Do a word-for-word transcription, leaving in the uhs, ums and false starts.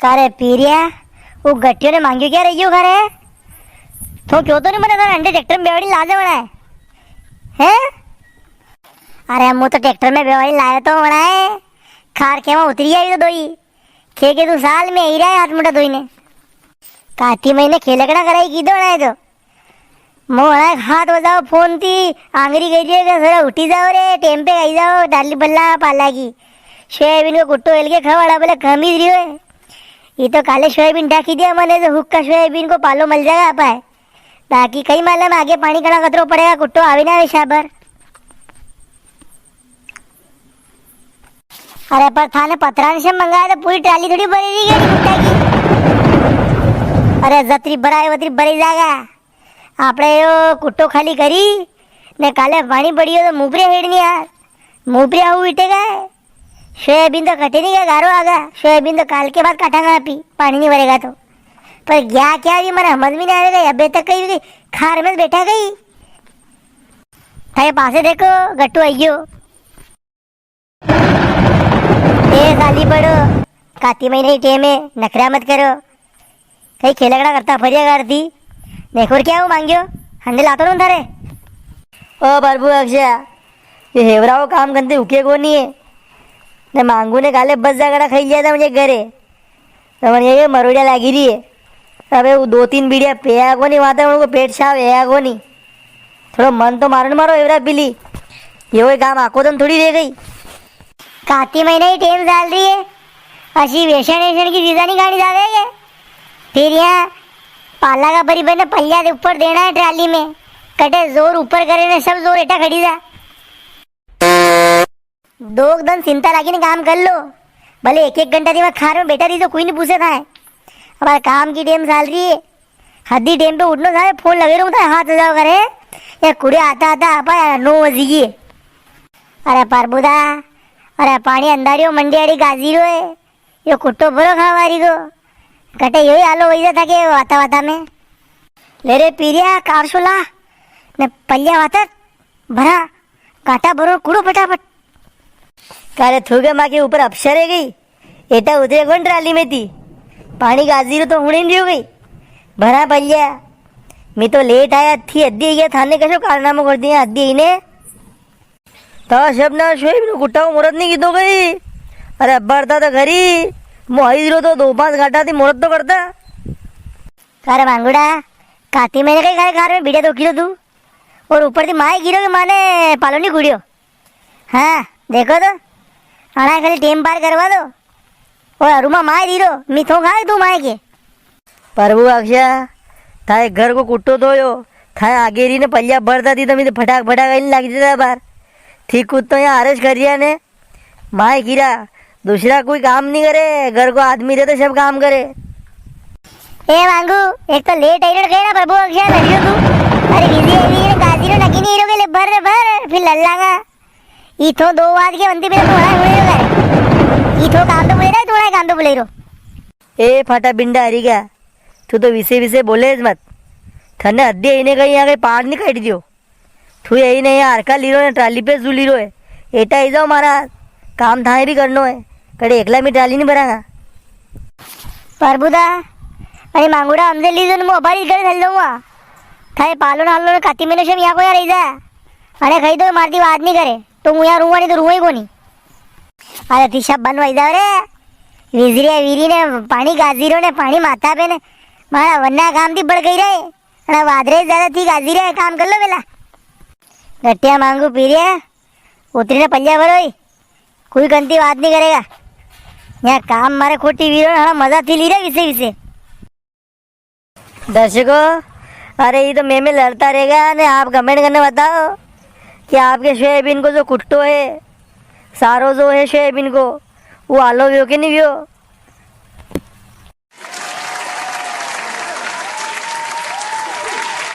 का रे पीरिया, वो गट्टियो ने मांग्यो क्या रही गयो का रे? तो क्यों तो नी मने थारे अंडे ट्रैक्टर में बेवाड़ी लाजे बना है? हैं? अरे, मु तो ट्रैक्टर में बेवाड़ी लायो तो बना है। खार के वहां उतरी आई तो दोई। खे के तू साल में ही रहा है हाथ मुंडा दोई ने। काती महीने खेलकड़ा कराई की दो ना है तो। मोहना हाथ बजाओ फोन थी, आंगरी करी रियो के थोड़ा उठी जाओ रे, टेम पे आई जाओ, डाली बल्ला पाला की। सोयाबीन को कुट्टो हेल के खवाड़ा बोले खमीज रियो है। ये तो काले सोयाबीन ढाकी दिया मने, तो हुक्का सोयाबीन को पालो मल जाएगा आपा है। बाकी कई मालूम आगे पानी कणा कतरो पड़ेगा, कुट्टो आवे ना आवे शाबर। अरे पर थाने पतरान से मंगाया तो पूरी ट्राली थोड़ी भरी रही है कुट्टा की। अरे जतरी भराए वतरी भरी जाएगा। आपणे यो कुट्टो खाली करी ने काले पाणी पड़ियो तो मुपरिया हेड़नी यार। मुपरिया हूँ इटेगा है। सोयाबीन तो कटे नी गया, गारो आगा। सोयाबीन तो काल के बाद काटांगा आपी, पाणी नी भरेगा तो। पर गया क्या भी मने समझ में नी आवेगा, अबे तक कई भी खार में बैठा गई। थारे पासे देखो, गट्टू आई गयो। ए साली पड़ो, काती महीने ही टेम है, नखरा मत करो। कई खेलकड़ा करता फरिया करती। देखो क्या हूँ मांग्यो, हंडे लातो रहूं थारे। ओ प्रभु अक्षय, ये हेवरा को काम करते हुके को नी है। ने मांगू ने काले बस जागड़ा खाई लिया था मुझे घरे। तो मन ये मरोड़िया लागी रही है। अबे वो दो तीन बीड़िया पेया को नी, वाता उनको पेट साफ है को नी। थोड़ो मन तो मारो नी मारो एवरा बिली। ये वही काम आको दन थोड़ी रह गई। काती महीना ही टेम चाल रही है। असी वेसण वेसण की चीजा नी खानी चावे के। फिर यहाँ पाला का परिबंध पल्लिया के ऊपर देना है ट्राली में। कटे जोर ऊपर करे ने सब जोर हेटा खड़ी जा। दो दन चिंता लागी ने काम कर लो। भले एक एक घंटा दिमाग खार में बैठा रही तो कोई नी पूछे था। अब काम की टेम चाल रही है। हद्दी टेम पे उठनो था, फोन लगे रहूं था, हाथ जाओ करे। या कुड़े आता आता आपा यार नौ बजी गई। अरे प्रभुदा, अरे पाणी अंधारियो मंडियाड़ी गाजी रो है। यो कुट्टो भरो खावारी को। कटे यो ही आलो वही था के वाता वाता में। ले रे पीरिया कारसोला, ने पल्लिया वातर भरा, काटा भरो कुड़ो फटाफट। कारे थूके माँ के ऊपर अफसर है गई। एटा उतरे कौन ट्राली में थी? पाणी गाजी रो तो हुणे नी गई। भरा पल्लिया। मैं तो लेट आया थी, अद्दी गया थाने कसो कारनामो कर दिया अद्दी ने। तो सब ना सोई बिनु कुट्टा को मुहूर्त नी कीधो गई। अरे अब्बा था तो घरी, मु आई रो तो दो पांच घाटा थी मुहूर्त तो करता। कारे मांगुड़ा, काती मैंने कई खाए घर में बीड़े दो किलो तू। और ऊपर थी माय गिरो के माने पालो नी कुड़ियो। हाँ, देखो तो, अणा खाली टेम पार करवा दो। ओ अरुमा माय रीरो, मी थो खाए तू माय के। प्रभु अक्षय, थाए घर को कुट्टो थो यो, थाए आगे री ने पल्लिया भरता थी तो मी तो फटाक फटाक आईने लाग जाता बार। ठीक कुत्तो यहाँ आरस कर रिया ने, माय कीरा, दूसरा कोई काम नी करे, घर को आदमी रे तो सब काम करे। ए मांगू, एक तो लेट आई रे ना प्रभु अक्षय लड़ियो तू। अरे विजय वीर गाजी रो नकी नी रो के ले भर रे भर, फिर लल्लांगा। ई थो दो वाद के अंतिम में थोड़ा हुए रो करे। ई थो काम तो बुले रे, थोड़ा काम तो बुले रो। ए फाटा बिंडा हरी गया, तू तो विसे विसे बोले मत। थने अद्दे इने कहीं यहाँ कहीं पार नी काट दियो। तू यही ने यहाँ हरका लीरो ने ट्राली पे जू लीरो है। एटा ही जाओ मारा, काम थाए भी करनो है। कड़े एकला मी ट्राली नी भरांगा। प्रभुदा, अरे मांगुड़ा हमसे लीजो ने मु अबारी घर चल जाऊंगा। थाए पालो ना हालो ने काती मैंने शम यहाँ को यहाँ रही जा। अरे कही दो मारती बात नी करे, तो मु यहाँ रुआ नी तो रुआ ही कोनी। अरे थी सब बंद वही जाओ रे। विजरिया वीरी ने पानी गाजीरो ने पानी माथा पे ने मारा वन्ना काम थी बढ़ गई रे। अरे वादरे ज्यादा थी गाजीरे काम कर लो बेला। गट्टिया मांगू पीरिया, उतरी ने पल्लिया भरोई। कोई गंदी बात नी करेगा। यहाँ काम मारे खोटी वीरो ने हमारा मजा थी ली रे विसे विसे। दर्शकों, अरे ये तो मैं में लड़ता रहेगा ने आप comment करने बताओ कि आपके सोयाबीन को जो कुट्टो है, सारो जो है सोयाबीन को, वो आलो व्यो के नी व्यो?